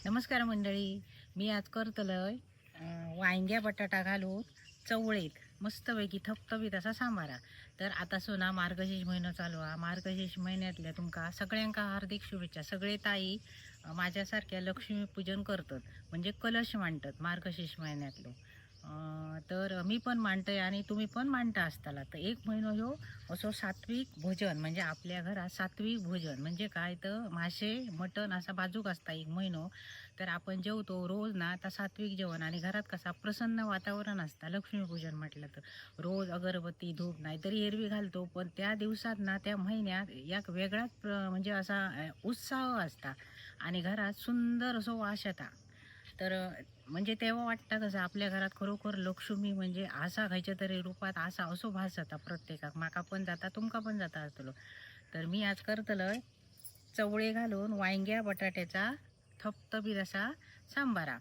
नमस्कार मंडळी, मी आज करतलय वांग्या बटाटा घालून चवळीत मस्तपैकी थपथपीत असा सांबारा. तर आता सोना मार्गशीर्ष महिनो चालू हा. मार्गशीर्ष महिन्यातल्या तुमका सगळ्यांका हार्दिक शुभेच्छा. सगळे ताई माझ्यासारख्या लक्ष्मीपूजन करतात, म्हणजे कलश मांडतात मार्गशीर्ष महिन्यातलो. तर मी पण मांडतय आणि तुम्ही पण मांडता असताला. तर एक महिनो ह्यो असो सात्विक भोजन, म्हणजे आपल्या घरात सात्विक भोजन म्हणजे काय, तर मासे मटण असा बाजूक असता एक महिनो. तर आपण जेवतो रोज ना, आता सात्विक जेवण आणि घरात कसा प्रसन्न वातावरण असतं. लक्ष्मीपूजन म्हटलं तर रोज अगरबत्ती धूप नाही तरी एरवी घालतो, पण त्या दिवसात ना त्या महिन्यात एक वेगळाच म्हणजे असा उत्साह असता आणि घरात सुंदर असो वास येता. तर म्हणजे तेव्हा वाटतं कसं आपल्या घरात खरोखर लक्ष्मी म्हणजे असा खंयच्या तरी रूपात असा असो भास जाता प्रत्येकाक. माका पण जाता, तुमका पण जाता आसतलो. तर मी आज करतलय चवळे घालून वांग्या बटाट्याचा थपथपीत असा सांबारा.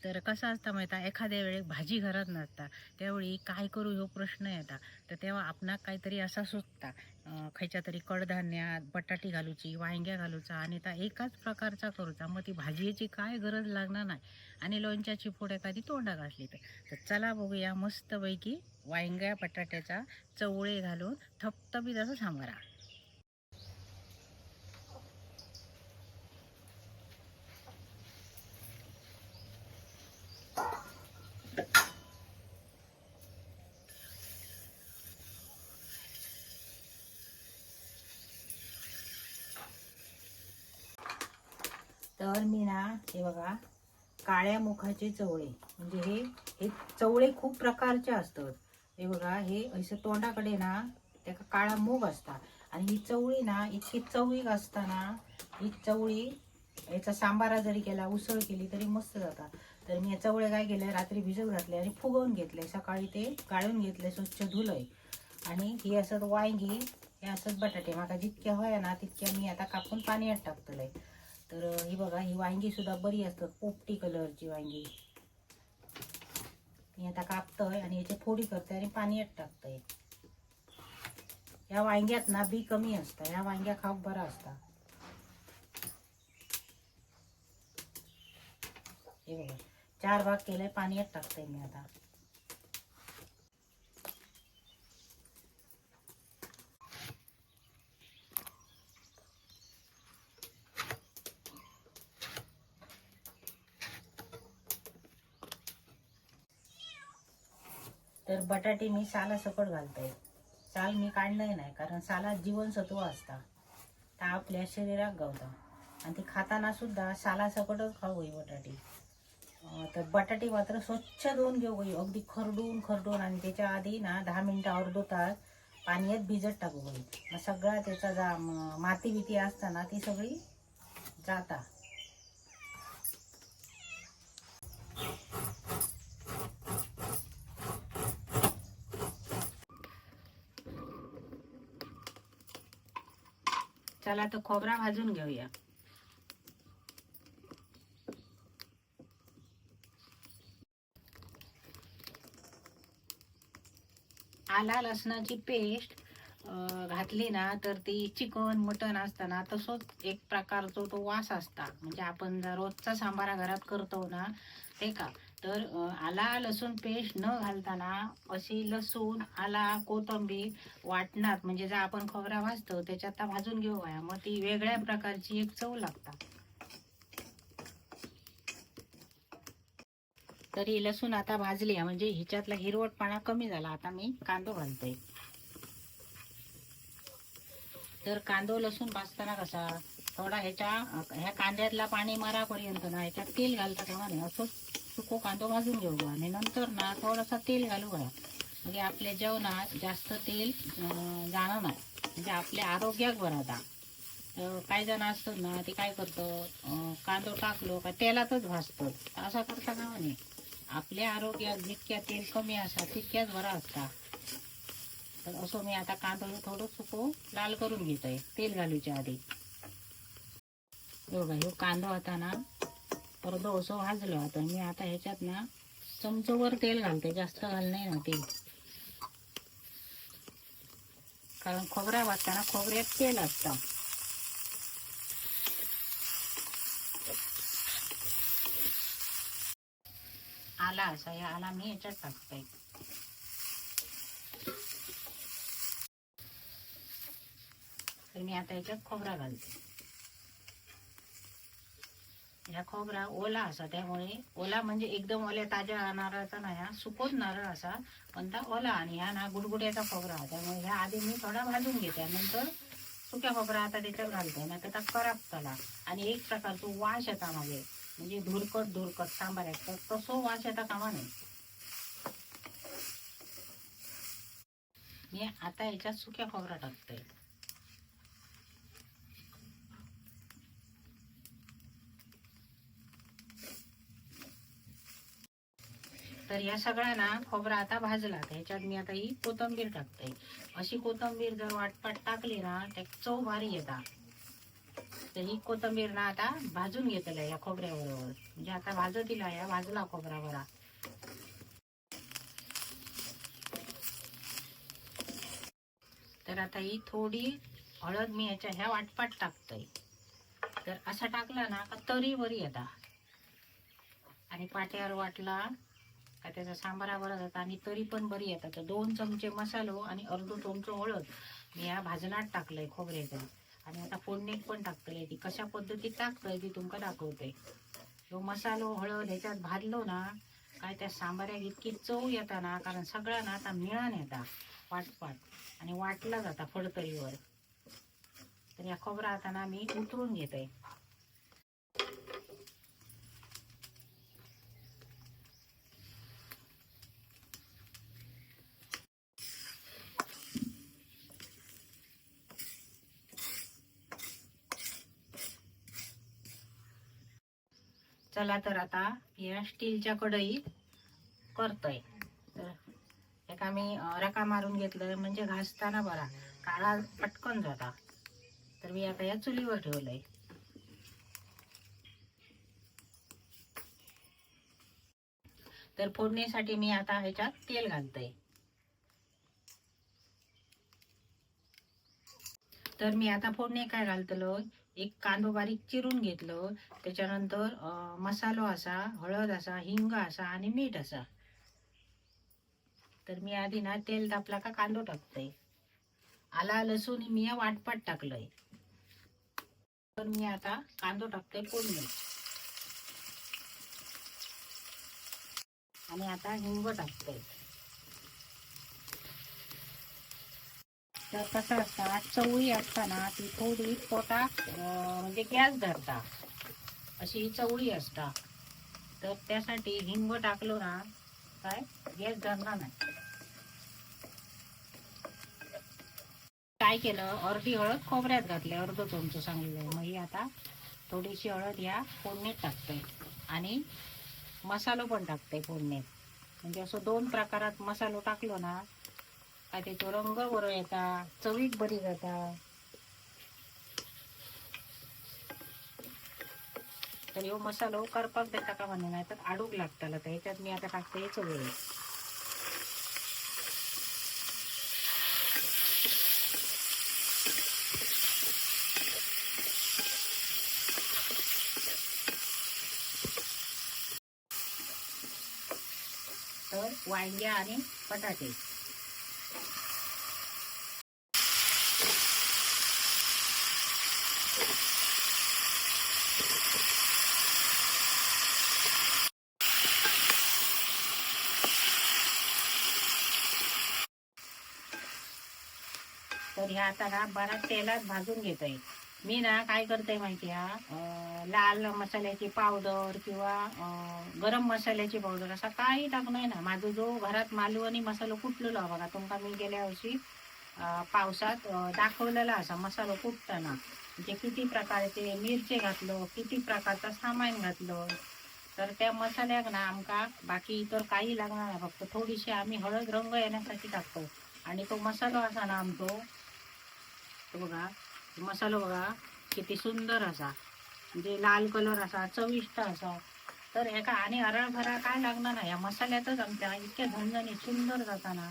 तर कसा असता माहिती आहे, एखाद्या वेळी भाजी घरात नसता, त्यावेळी काय करू ह्यो प्रश्न येता. तर तेव्हा आपणाक काहीतरी असा सुचता, खयच्या तरी कडधान्यात बटाटी घालूची, वांग्या घालूचा आणि त्या एकाच प्रकारचा करूचा, मग ती भाजयेची काय गरज लागणार नाही. आणि लोणच्याची फोड एखादी तोंडात घातली तर. तर चला बघूया मस्तपैकी वांग्या बटाट्याचा चवळे घालून थपथपीत असा सांबारा. तर मी ना हे बघा काळ्या मुखाचे चवळे, म्हणजे हे हे चवळे खूप प्रकारचे असतात. हे बघा, हे असं तोंडाकडे ना त्याका काळा मूग असता आणि ही चवळी ना इतकी चवळीक असताना ही चवळी याचा सांबारा जरी केला, उसळ केली तरी मस्त जाता. तर मी या चवळे काय केले, रात्री भिजत घातले आणि फुगवून घेतले, सकाळी ते गाळून घेतले, स्वच्छ धुलंय. आणि ही असत वांगी, हे असत बटाटे. माका जितक्या हव्या ना तितक्या मी आता कापून पाण्यात टाकतलंय. तर ही बघा, ही वांगी सुद्धा बरी असतात, पोपटी कलरची वांगी. मी आता कापतोय आणि याची फोडी करते आणि पाण्यात टाकतोय. या वांग्यात ना बी कमी असतं, या वांग्या खाऊक बरा असता. हे बघा, चार भाग केलंय, पाण्यात टाकतोय मी आता. तर बटाटे मी सालासकट घालते, साल मी काढलंय नाही, कारण सालात जीवनसत्व असता, ता आपल्या शरीरात गावता. आणि ती खाताना सुद्धा सालासकटच खाऊ ही बटाटी. तर बटाटे मात्र स्वच्छ धुवून घेऊ गई, अगदी खरडून खरडून. आणि त्याच्या आधी ना 10 मिनटं अर्धो तास पाण्यात भिजत टाकू गई, मग सगळा त्याचा जा माती बिती असताना ती सगळी जाता. चला तर खोबरा भाजून घेऊया. आला लसणाची पेस्ट घातली ना तर ती चिकन मटन असताना तसंच एक प्रकारचा तो वास असता. म्हणजे आपण जर रोजचा सांबारा घरात करतो ना ते का, तर आला लसूण पेस्ट न घालताना अशी लसूण आला कोथिंबीर वाटणात, म्हणजे जर आपण खोबरा भाजतो त्याच्यात आता भाजून घेऊया, मग ती वेगळ्या प्रकारची एक चव लागतात. तरी लसूण आता भाजली, म्हणजे ह्याच्यातला हिरवटपणा कमी झाला. आता मी कांदो घालते. तर कांदो लसूण भाजताना कसा थोडा ह्या कांद्यातला पाणी मरापर्यंत ना ह्याच्यात तेल घालता तेव्हा नाही, असं सुको कांदो भाजून घेऊ आणि नंतर ना थोडासा तेल घालू घ्या, म्हणजे आपल्या जेवणात जास्त तेल जाणार नाही, म्हणजे आपल्या आरोग्याक बरं. आता तर काही जण असतात ना ते काय करतं, कांदो टाकलो का तेलातच भाजतं, असा करता का म्हणे. आपल्या आरोग्यात जितक्या तेल कमी असा तितक्याच बरा असता. तर असं मी आता कांदो थोडं सुको लाल करून घेत आहे तेल घालूच्या आधी. बघा, ह्यो कांदो आता ना अर्धो असो भाजलो. आता मी आता ह्याच्यात ना चमचोवर तेल घालते, जास्त घाल नाही ना तेल, कारण खोबरा भाजताना खोबऱ्यात तेल असतं. आला असा ह्या आला मी ह्याच्यात टाकते. तर मी आता ह्याच्यात खोबरा घालते. ह्या खोबरा ओला असा, त्यामुळे ओला म्हणजे एकदम ओल्या ताज्या नारळाचा नाही, हा सुकोच नारळ असा पण त्या ओला, आणि ह्या ना गुडगुड्याचा खोबरा, त्यामुळे ह्या आधी मी थोडा भाजून घेते, नंतर सुक्या खोबरा आता त्याच्यात घालते, नाही तर त्या करपतला. आणि एक प्रकारचा वास येता मागे, म्हणजे धुरकट धुरकट सांबार, तर तसो वास येता कामा नये. मी आता ह्याच्यात सुक्या खोबरा टाकते. तर या सगळ्यांना खोबरा आता भाजला, ह्याच्यात मी आता ही कोथिंबीर टाकते. अशी कोथिंबीर जर वाटपाट टाकली ना त्या चव भारी येतात. तर ही कोथिंबीर ना आता भाजून घेतलं या खोबऱ्याबरोबर, म्हणजे आता भाजतीला या भाजला खोबरा बरा. तर आता ही थोडी हळद मी ह्याच्या ह्या वाटपाट टाकते. तर असा टाकला ना का तरी बरी येता, आणि पाट्यावर वाटला का त्याचा सांबारा बरा जाता आणि तरी पण बरी येतात. तर 2 चमचे मसालो आणि अर्धो चमचो हळद मी ह्या भाजणात टाकलंय खोबऱ्याच्या. आणि आता फोडणीत पण टाकतले, ती कशा पद्धतीत टाकतोय ती तुमका दाखवते. तो मसालो हळद ह्याच्यात भाजलो ना काय त्या सांबाऱ्याक इतकी चव येता ना, कारण सगळा ना आता मिळान येता वाटपाट आणि वाटला जाता फडतरीवर. तर या खोबरा आता ना मी उतरून घेते. चला तर आता या स्टीलच्या कढईत करतोय. तर एका मी रका मारून घेतलं म्हणजे घासताना बरा काळा पटकन जाता. तर मी आता या चुलीवर ठेवलंय. तर फोडणीसाठी मी आता ह्याच्यात तेल घालते. तर मी आता फोडणी काय घालतलो, एक कांदो बारीक चिरून घेतलो, त्याच्यानंतर मसालो असा, हळद असा, हिंग असा आणि मीठ असा. तर मी आधी ना तेल तापला का कांदो टाकते, आला लसूण मी या वाटपाट टाकलंय. तर मी आता कांदो टाकते फोडणी, आणि आता हिंग टाकते. तर कसं असता चवळी असताना ती थोडी पोटाक म्हणजे गॅस धरता, अशी ही चवळी असता. तर त्यासाठी हिंग टाकलो ना काय गॅस धरणार नाही. काय केलं, अर्धी हळद खोबऱ्यात घातली, अर्ध चमचो सांगितलं. मग ही आता थोडीशी हळद ह्या फोडणीत टाकते आणि मसालो पण टाकते फोडणीत. म्हणजे असं 2 प्रकारात मसालो टाकलो ना काय त्याचो रंग बरो येता, चवीक बरी जाता. तर ह्यो मसालो करपाक देता का म्हणे, नाही तर आडूक लागताला. तर ह्याच्यात मी आता टाकते चवळी. तर वांग्या आणि बटाटे. तर ह्या आता ना बरा तेलात भाजून घेत आहे. मी ना काय करते माहिती आहे, लाल मसाल्याची पावडर किंवा गरम मसाल्याची पावडर असा काही टाकणार ना. माझं जो घरात मालवणी मसालो कुटलेलो बघा, तुमका मी गेल्या वर्षी पावसात दाखवलेला असा मसालो कुटताना, म्हणजे किती प्रकारचे मिरचे घातलं, किती प्रकारचं सामान घातलं. तर त्या मसाल्याक ना आमका बाकी इतर काही लागणार नाही, फक्त थोडीशी आम्ही हळद रंग येण्यासाठी टाकतो. आणि तो मसालो असा ना आमचो, तो बघा मसालो बघा किती सुंदर असा, म्हणजे लाल कलर असा, चविष्ट असा. तर ह्याका आणि हरळभरा काय लागणार नाही, ह्या मसाल्यातच आमच्या इतक्या झणझणीत सुंदर जाता ना.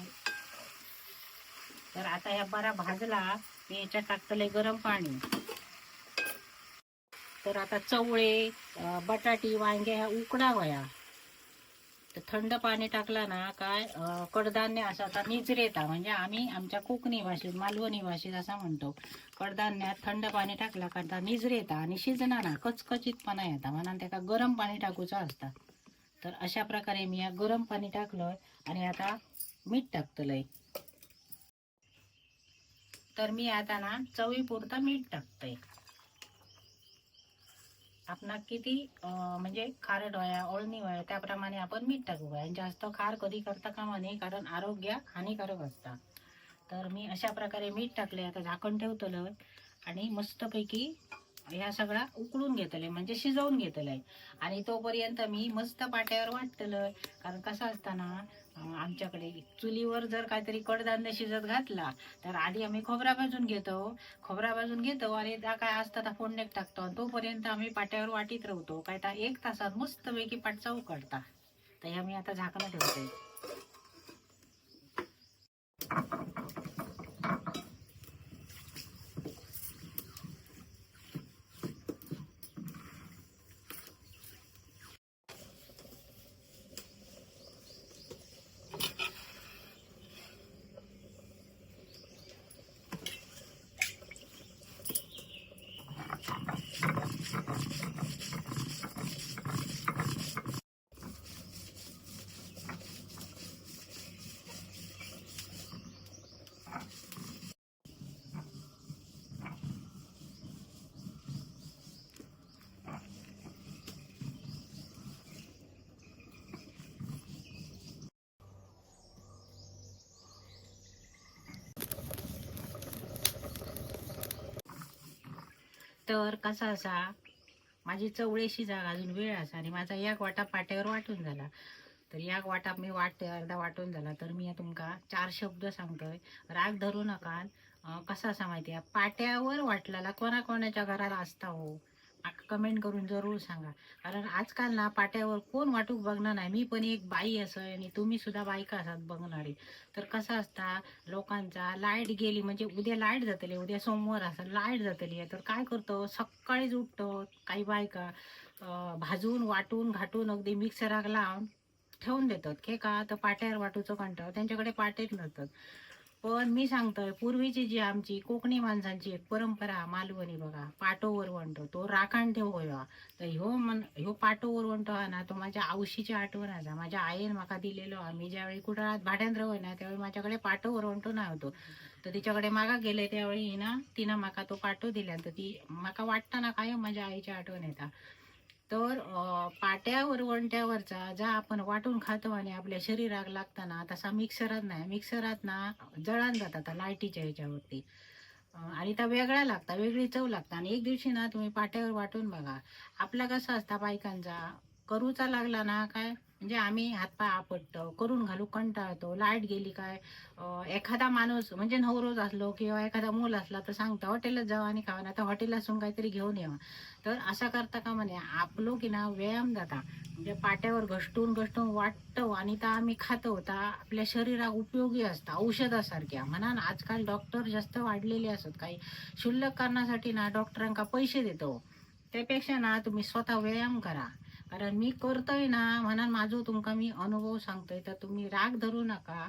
तर आता ह्या बरा भाजला, मी ह्याच्यात टाकतले गरम पाणी. तर आता चवळे, बटाटी, वांगे ह्या उकडा वया. तर थंड पाणी टाकला ना काय कडधान्य असं आता निजरेता, म्हणजे आम्ही आमच्या कोकणी भाषेत मालवणी भाषेत असं म्हणतो, कडधान्यात थंड पाणी टाकला का ता निजरेता आणि शिजना ना, कचकचीतपणा येता, म्हणून त्याका गरम पाणी टाकूचा असता. तर अशा प्रकारे मी या गरम पाणी टाकलं आणि आता मीठ टाकतलंय. तर मी आता ना चवीपुरता मीठ टाकतंय. आपणा किती म्हणजे खारट व्हाया ओळणी व्हाया त्याप्रमाणे आपण मीठ टाकू आणि जास्त खार कधी करता कामा नये, कारण आरोग्य हानिकारक असता. तर मी अशा प्रकारे मीठ टाकले. आता झाकण ठेवतलं आणि मस्तपैकी ह्या सगळा उकळून घेतले, म्हणजे शिजवून घेतलंय. आणि तोपर्यंत मी मस्त पाट्यावर वाटतलं, कारण कसं असताना आमच्याकडे चुलीवर जर काहीतरी कडधान्य शिजत घातला तर आधी आम्ही खोबरा भाजून घेतो, खोबरा भाजून घेतो आणि त्या काय असतं त्या फोडणीत टाकतो आणि तोपर्यंत आम्ही पाट्यावर वाटीत राहतो. काय त्या 1 तासात मस्तपैकी पाटचा उकडता. तर ह्या मी आता झाकणं ठेवते. तर कसा असा माझी चवळीशी जाग अजून वेळ असा आणि माझा एक वाटा पाट्यावर वाटून झाला. तर एक वाटा मी वाटते अर्धा वाटून झाला. तर मी तुमका 4 शब्द सांगतोय, राग धरू नका. कसा असा माहिती आहे, पाट्यावर वाटलेला कोणाकोणाच्या घरात असता हो, कमेंट करून जरूर सांगा. कारण आजकाल ना पाट्यावर कोण वाटूक बघणार नाही. मी पण एक बाई असं आणि तुम्ही सुद्धा बायका असात बघणारी. तर कसं असता लोकांचा लाईट गेली म्हणजे उद्या लाईट जातली, उद्या सोमवार असा लाईट जातली, तर काय करतो सकाळीच उठतो काही बायका भाजून वाटून घाटून अगदी मिक्सराक लावून ठेवून देतात. के का तर पाट्यावर वाटूचो कंटाळो, त्यांच्याकडे पाटेच नसतात. पण मी सांगतोय पूर्वीची जी आमची कोकणी माणसांची एक परंपरा मालवणी बघा, पाटो वरवंटो तो राखाण ठेव होया. तर ह्यो मन ह्यो पाटो वरवंटो हा ना तो माझ्या आवशीची आठवण आसा, माझ्या आईन म्हाका दिलेलो हा. मी ज्यावेळी कुडाळात भाड्यान रावय ना त्यावेळी माझ्याकडे पाटो वरवंटो नाही होतो, तर तिच्याकडे मागा गेले त्यावेळी ना तिनं म्हाका तो पाटो दिला. तर ती म्हाका वाटताना कायम माझ्या आईची आठवण येता. तर पाट्या वरवंट्यावरचा ज्या आपण वाटून खातो आणि आपल्या शरीराक लागताना तसा मिक्सरात नाही. मिक्सरात ना जळान जातात लाईटीच्या ह्याच्यावरती आणि त्या वेगळा लागता, वेगळी चव लागता. आणि एक दिवशी ना तुम्ही पाट्यावर वाटून बघा. आपला कसं असता बायकांचा करूचा लागला ना काय म्हणजे आम्ही हातपाय आपटतो, करून घालू कंटाळतो. लाईट गेली काय एखादा माणूस म्हणजे नवरोज असलो किंवा एखादा मूल असला तर सांगता हॉटेलात जावा आणि खावा, नाही तर हॉटेलातून काहीतरी घेऊन यावं. तर असा करता का म्हणे आपलो की ना व्यायाम जाता, म्हणजे पाट्यावर घसटून घसटून वाटतो आणि ता आम्ही खातो ता आपल्या शरीराक उपयोगी असता औषधासारख्या. म्हणा आजकाल डॉक्टर जास्त वाढलेले असत, काही क्षुल्लक कारणासाठी ना डॉक्टरांका पैसे देतो, त्यापेक्षा ना तुम्ही स्वतः व्यायाम करा. कारण मी करतोय ना म्हणून माझो तुमका मी अनुभव सांगतोय. तर तुम्ही राग धरू नका,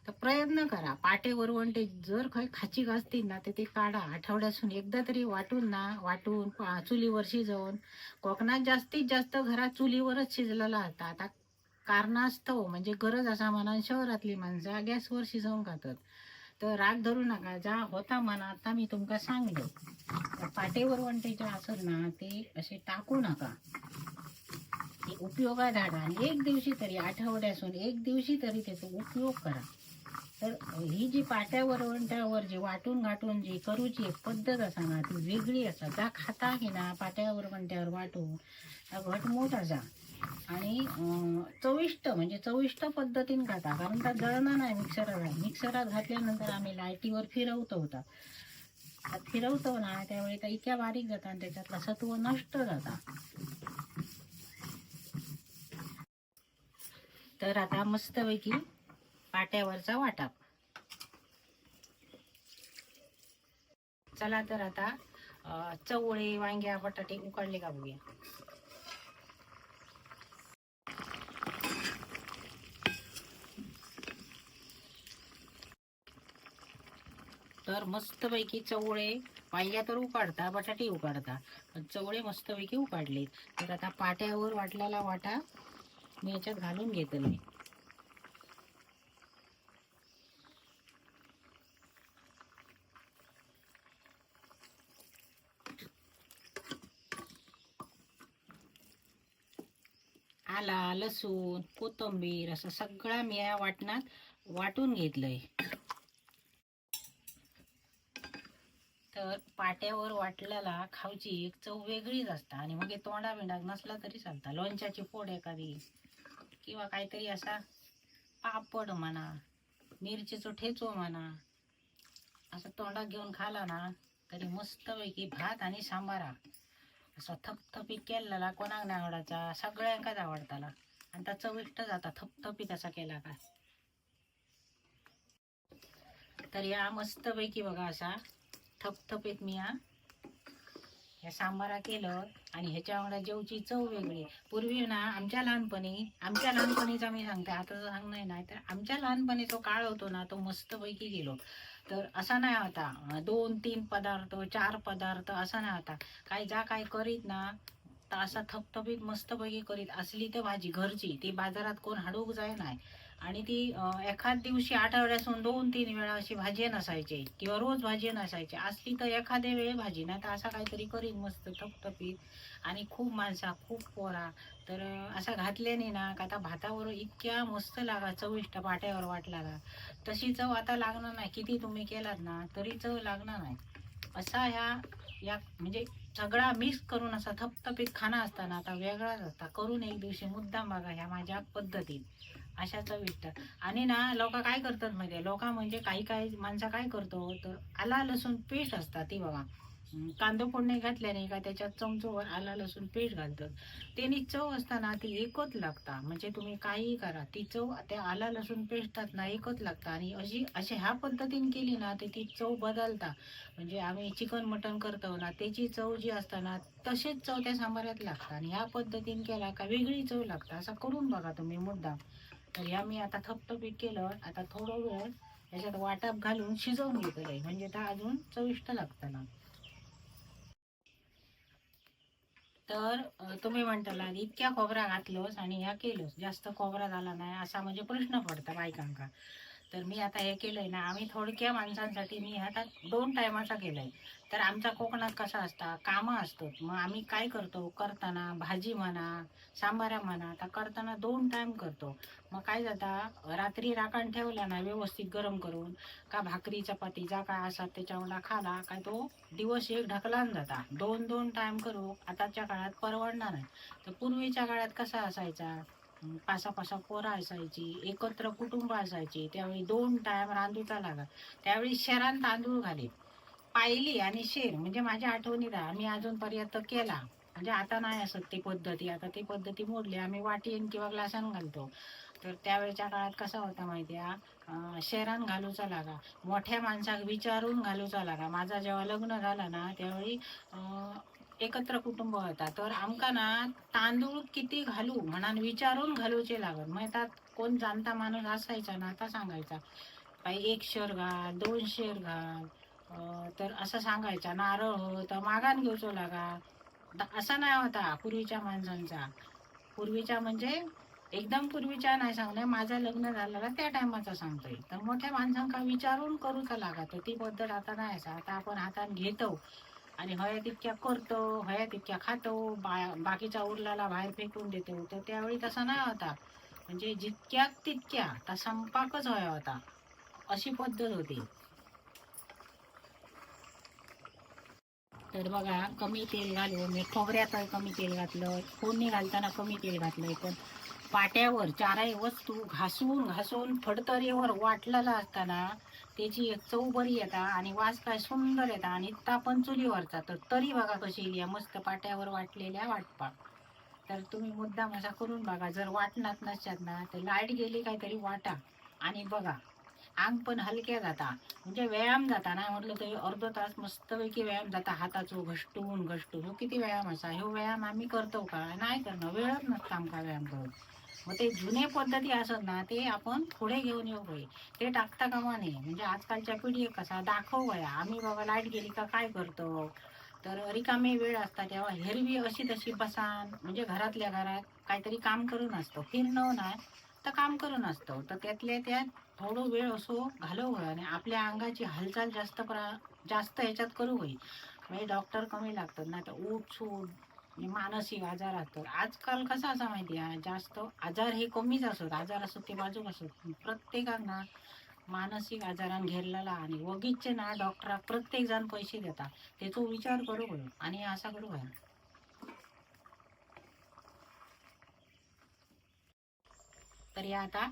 तर प्रयत्न करा. पाटे वरवंटे जर खंय खाची असतील ना तर ते काढा, आठवड्यासून एकदा तरी वाटून ना वाटून चुलीवर शिजवून. कोकणात जास्तीत जास्त घरात चुलीवरच शिजलेला असता. आता कारणास्तव म्हणजे गरज असा म्हणा शहरातली माणसं गॅसवर शिजवून खातात. तर राग धरू नका, जा होता म्हणा आता मी तुमका सांगलो. तर पाटे वरवंटे जे असत ना ते असे टाकू नका, ते उपयोगात हाडा आणि एक दिवशी तरी आठवड्यासून एक दिवशी तरी त्याचा उपयोग करा. तर ही जी पाट्या वरवंट्यावर जी वाटून घाटून जी करूची एक पद्धत असा ना ती वेगळी असा. जा खाता की ना पाट्या वरवंट्यावर वाटून त्या घटमूट असा आणि चविष्ट म्हणजे चविष्ट पद्धतीन खाता, कारण त्या जळणार नाही मिक्सरात. मिक्सरात घातल्यानंतर आम्ही लाईटीवर फिरवतो होता, फिरवतो ना त्यावेळी त्या इतक्या बारीक जाता आणि त्याच्यातला सत्व नष्ट जाता. तर आता मस्तपैकी पाट्यावरचा वाटाप. चला तर आता चवळे वांग्या बटाटे उकडले का बघूया. मस्तपैकी चवळे वांग्या तर उकाडता, बटाटे उकाडता, पण चवळे मस्तपैकी उकाडले. तर आता पाट्यावर वाटलेला वाटा मी याच्यात घालून घेतले. आला, लसूण, कोथिंबीर असं सगळा मी या वाटणात वाटून घेतलंय. तर पाट्यावर वाटलेला खावची एक चव वेगळीच असता आणि मग तोंडा बिंडाक नसला तरी चालता. लोणच्याची फोड एखादी किंवा काहीतरी असा पापड म्हणा, मिरचीचो ठेचो म्हणा, असं तोंडात घेऊन खाला ना तरी मस्तपैकी भात आणि सांबारा असा थपथपीत केलेला कोणाक नाही आवडायचा, सगळ्यांकाच आवडताला आणि त्या चविष्ट जाता थपथपीत असा केला का. तर या मस्तपैकी बघा असा थपथपीत मी हा ह्या सांबारा केलं आणि ह्याच्या वांगडा जेवची चव वेगळी. पूर्वी ना आमच्या लहानपणीचा मी सांगते, आता सांगणार नाही, तर आमच्या लहानपणी तो काळ होतो ना तो मस्तपैकी गेलो. तर असा नाही होता 2-3 पदार्थ 4 पदार्थ असा नाही होता. काय जा काय करीत ना तर असा थपथपीत मस्तपैकी करीत. असली तर भाजी घरची, ती बाजारात कोण हाडूक जाय नाही. आणि ती एखाद दिवशी आठवड्यासून 2-3 वेळा अशी भाजी नसायची किंवा रोज भाजी नसायची. असली तर एखाद्या वेळी भाजी, नाही तर असा काहीतरी करीत मस्त थपथपीत. आणि खूप माणसा खूप पोरा, तर असा घातल्याने ना का आता भातावर इतक्या मस्त लागा चविष्ट पाट्यावर वाटला का तशी चव आता लागणार नाही. किती तुम्ही केलात ना तरी चव लागणार नाही. असा ह्या या म्हणजे सगळा मिक्स करून असा थपथपीत खाना असताना आता वेगळाच असता. करून एक दिवशी मुद्दाम बघा ह्या माझ्या पद्धतीत अशा चविष्ट. आणि ना लोक काय करतात माहिती आहे, लोक म्हणजे काही काही माणसं काय करतो तर आला लसूण पेस्ट असतात ती बघा, कांदो फोडणी घातल्याने का त्याच्यात चमचोवर आला लसूण पेस्ट घालतात, त्यानी चव असताना ती एकच लागता. म्हणजे तुम्ही काहीही करा ती चव त्या आला लसूण पेस्टात ना एकच लागता. आणि अशी अशी ह्या पद्धतीने केली ना तर ती चव बदलता. म्हणजे आम्ही चिकन मटन करतो ना त्याची चव जी असताना तशीच चव त्या सांबारात लागता. आणि ह्या पद्धतीने केला का वेगळी चव लागता. असं करून बघा तुम्ही मुद्दाम. तर ह्या मी आता थपथपीत केलं. आता थोडं वेळ त्याच्यात वाटाप घालून शिजवून घेतलं म्हणजे त्या अजून चविष्ट लागतं ना. तर तुम्ही म्हणताला इतक्या खोबरा घातलोस आणि ह्या केलोस, जास्त खोबरा झाला नाही असा म्हणजे प्रश्न पडता बायकांका. तर मी आता हे केलंय ना, आम्ही थोडक्या माणसांसाठी मी आता 2 टायमाचा केलंय. तर आमचा कोकणात कसा असता कामं असतो, मग आम्ही काय करतो करताना भाजी म्हणा सांबारा म्हणा आता करताना 2 टाइम करतो. मग काय जाता रात्री राखण ठेवला ना व्यवस्थित गरम करून का भाकरी चपाती जा काय असा त्याच्यावर खाला काय तो दिवस एक ढकलान जाता. 2-2 टाइम करू आताच्या काळात परवडणार नाही. तर पूर्वीच्या काळात कसा असायचा, 5-5 पोरं असायची, एकत्र कुटुंब असायची, त्यावेळी 2 टाइम रांधूचा लागा. त्यावेळी शेरान तांदूळ घालीत पायली आणि शेर म्हणजे माझ्या आठवणीत आहे, आम्ही अजूनपर्यंत केला. म्हणजे आता नाही असत ती पद्धती, आता ती पद्धती मोडली, आम्ही वाटीन किंवा ग्लासान घालतो. तर त्यावेळच्या काळात कसा होता माहिती आहे, शेरान घालूचा लागा, मोठ्या माणसाक विचारून घालूचा लागा. माझा जेव्हा लग्न झाला ना त्यावेळी एकत्र कुटुंब होता, तर आमका ना तांदूळ किती घालू म्हणान विचारून घालूचे लागत. मग त्यात कोण जाणता माणूस असायचा ना आता सांगायचा बाई 1 शेर घाल 2 शेर घाल, तर असं सांगायचा. नारळ हो तर मागान घेऊचो लागा. असा नाही होता पूर्वीच्या माणसांचा. पूर्वीच्या म्हणजे एकदम पूर्वीच्या नाही सांगणार, माझं लग्न झालेला त्या टायमाचा सांगतोय. तर मोठ्या माणसांका विचारून करूचा लागा. तर ती पद्धत आता नाही असा. आता आपण हातात घेतो आणि हया तितक्या करतो, हया तितक्या खातो, बाकीचा उरलेला बाहेर फेकून देतो. तर त्यावेळी तसा नाही होता, म्हणजे जितक्या तितक्या त्या संपाकच हया होता, अशी पद्धत होती. तर बघा कमी तेल घालून मी खोबऱ्यात कमी तेल घातलं, फोडणी घालताना कमी तेल घातलं, पण पाट्यावर चारही वस्तू घासून घासून फडतरीवर वाटलेला असताना त्याची एक चव बरी येता आणि वास काय सुंदर येता. आणि ता पण चुलीवरचा, तर तरी बघा कशी येईल मस्त पाट्यावर वाटलेल्या वाटपा. तर तुम्ही मुद्दाम असा करून बघा, जर वाटणात नसतात ना तर लाईट गेली काहीतरी वाटा आणि बघा अंग पण हलक्या जाता, म्हणजे व्यायाम जाता. नाही म्हटलं तरी अर्ध तास मस्तपैकी व्यायाम जाता, हाताचो घसटून घसटून. ह्यो किती व्यायाम असा, ह्यो व्यायाम आम्ही करतो का नाही करणं, वेळच नसता आमका व्यायाम करून. मग ते जुने पद्धती असत ना ते आपण पुढे घेऊन येऊ होय, ते टाकता कामा नये. म्हणजे आजकालच्या पिढी कसा दाखव वया आम्ही बाबा लाईट गेली का काय करतो, तर रिकामे वेळ असता तेव्हा हेरवी अशी तशी बसान, म्हणजे घरातल्या घरात काहीतरी काम करून असतो, फिरणं नाही तर काम करून असतो. तर त्यातल्या त्यात थोडं वेळ असो घालवू होय आणि आपल्या अंगाची हालचाल जास्त जास्त ह्याच्यात करू होई. म्हणजे डॉक्टर कमी लागतात ना, तर ऊठ सूट म्हणजे मानसिक आजार असतात. आजकाल कसं असं माहिती आहे, जास्त आजार हे कमीच असत, आजार असत ते बाजूक असत, प्रत्येकाक ना मानसिक आजारान घेरलेला आणि वगीचचे ना डॉक्टराक प्रत्येक जण पैसे देता, त्याचो विचार करू होय आणि असा करू होय. तर या आता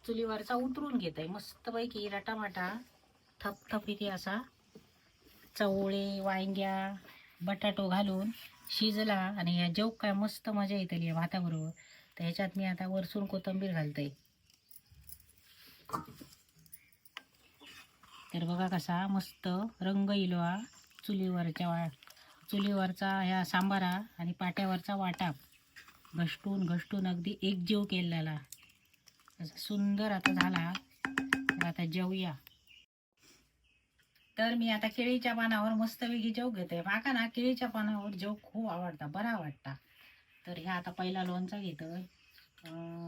चुलीवरचा उतरून घेत आहे मस्तपैकी रटामाटा थपथपीत असा चवळे वांग्या बटाटो घालून शिजला आणि ह्या जेव काय मस्त मजा येतली या भाताबरोबर. तर ह्याच्यात मी आता वरसून कोथिंबीर घालते. तर बघा कसा मस्त रंग इलो हा चुलीवरच्या चुलीवरचा ह्या सांबारा आणि पाट्यावरचा वाटाप घसटून घसटून अगदी एकजीव केलेला असा सुंदर आता झाला. तर आता जेवूया. तर मी आता केळीच्या पानावर मस्तपैकी जेव घेते. माका ना केळीच्या पानावर जेव खूप आवडता, बरा वाटता. तर ह्या आता पहिला लोणचा घेतोय.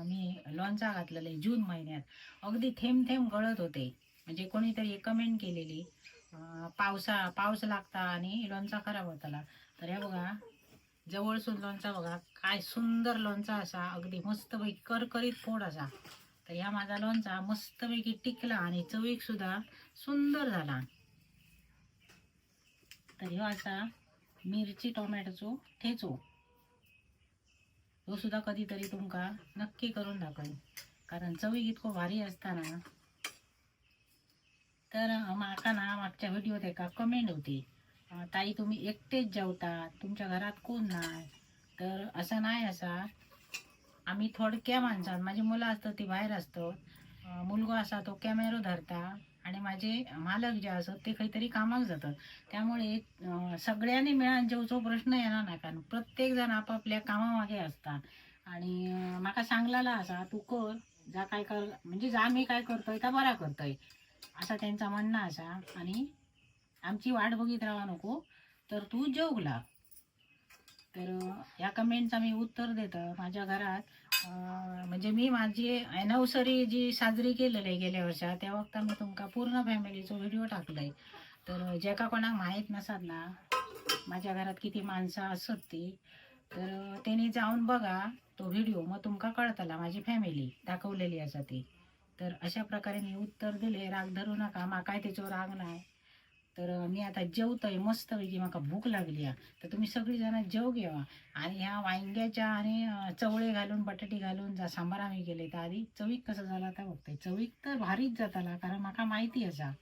मी लोणचा घातलेलं आहे जून महिन्यात, अगदी थेंब थेंब गळत होते. म्हणजे कोणीतरी एक कमेंट केलेली, पाऊस लागता आणि लोणचा खराब होताला. तर ह्या बघा जवळसून लोणचा बघा काय सुंदर लोणचा असा, अगदी मस्तपैकी करकरीत फोड असा. तर ह्या माझा लोणचा मस्तपैकी टिकला आणि चवीक सुद्धा सुंदर झाला. तर ह्यो असा मिरची टोमॅटोचो ठेचो, तो सुद्धा कधीतरी तुमका नक्की करून दाखवेन, कारण चवीक इतको भारी असताना. तर माका ना मागच्या व्हिडिओत एका कमेंट होती, ताई तुम्ही एकटेच जेवता, तुमच्या घरात कोण नाही. तर असं नाही, असा आम्ही थोडक्या माणसात, माझी मुलं असतात ती बाहेर असतात, मुलगा असा तो कॅमेरो धरता आणि माझे मालक जे असत ते काहीतरी कामाक जातात, त्यामुळे सगळ्यांनी मिळान जेवचो प्रश्न येणार ना, कारण प्रत्येक जण आपापल्या कामामागे असता. आणि माका सांगलेला असा तू कर, जा काय कर, म्हणजे जा मी काय करतोय का बरा करतोय, असा त्यांचा म्हणणं असा. आणि आमची वाट बघित राहा नको, तर तू जेवू लाग. तर ह्या कमेंटचा मी उत्तर देतो. माझ्या घरात म्हणजे मी माझी ॲनिव्हर्सरी जी साजरी केलेली आहे गेल्या वर्षात, त्या वक्ता मी तुमका पूर्ण फॅमिलीचो व्हिडिओ टाकलाय. तर ज्याका कोणाक माहीत नसत ना माझ्या घरात किती माणसं असत ती, तर त्यांनी जाऊन बघा तो व्हिडिओ, मग तुमका कळतला माझी फॅमिली दाखवलेली आसा ती. तर अशा प्रकारे मी उत्तर दिले. राग धरू नका, माकाय त्याच्यावर राग नाही. तर मी आता जेवतोय मस्तपैकी, माका भूक लागली आहे. तर तुम्ही सगळीजण जेव घ्यावा. आणि ह्या वांग्याच्या आणि चवळे घालून बटाटे घालून जा सांबार आम्ही केले, तर आधी चवीक कसं झाला तर बघतोय. चवीक तर भारीच जाताला, कारण माका माहिती असा.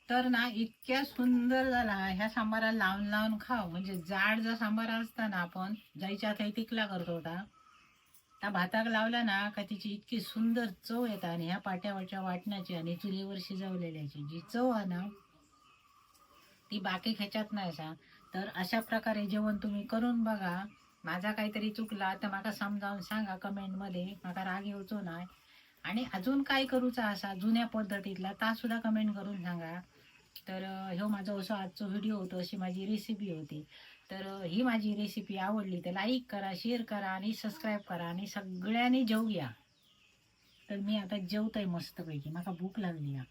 तर ना इतक्या सुंदर झाला ह्या सांबाराला लावून लावून खाव. म्हणजे जाड जा सांबार असता ना आपण जायच्या थंय तिकला करतो होता, त्या भाताक लावला ना का तिची इतकी सुंदर चव येता. आणि ह्या पाट्यावरच्या वाटणाची आणि चुलीवर शिजवलेल्याची जी चव आहे ना ती बाकी ह्याच्यात नाही असा. तर अशा प्रकारे जेवण तुम्ही करून बघा. माझा काहीतरी चुकला तर माका समजावून सांगा कमेंटमध्ये, माका राग येऊचो नाही. आणि अजून काय करूचा असा जुन्या पद्धतीतला ता सुद्धा कमेंट करून सांगा. तर ह्यो माझो असो आजचो व्हिडिओ होतो, अशी माझी रेसिपी होती. तर ही माझी रेसिपी आवडली तर लाईक करा, शेअर करा आणि सबस्क्राईब करा आणि सगळ्यांनी जेवूया. तर मी आता जेवतोय मस्तपैकी, माका भूक लागली आहे.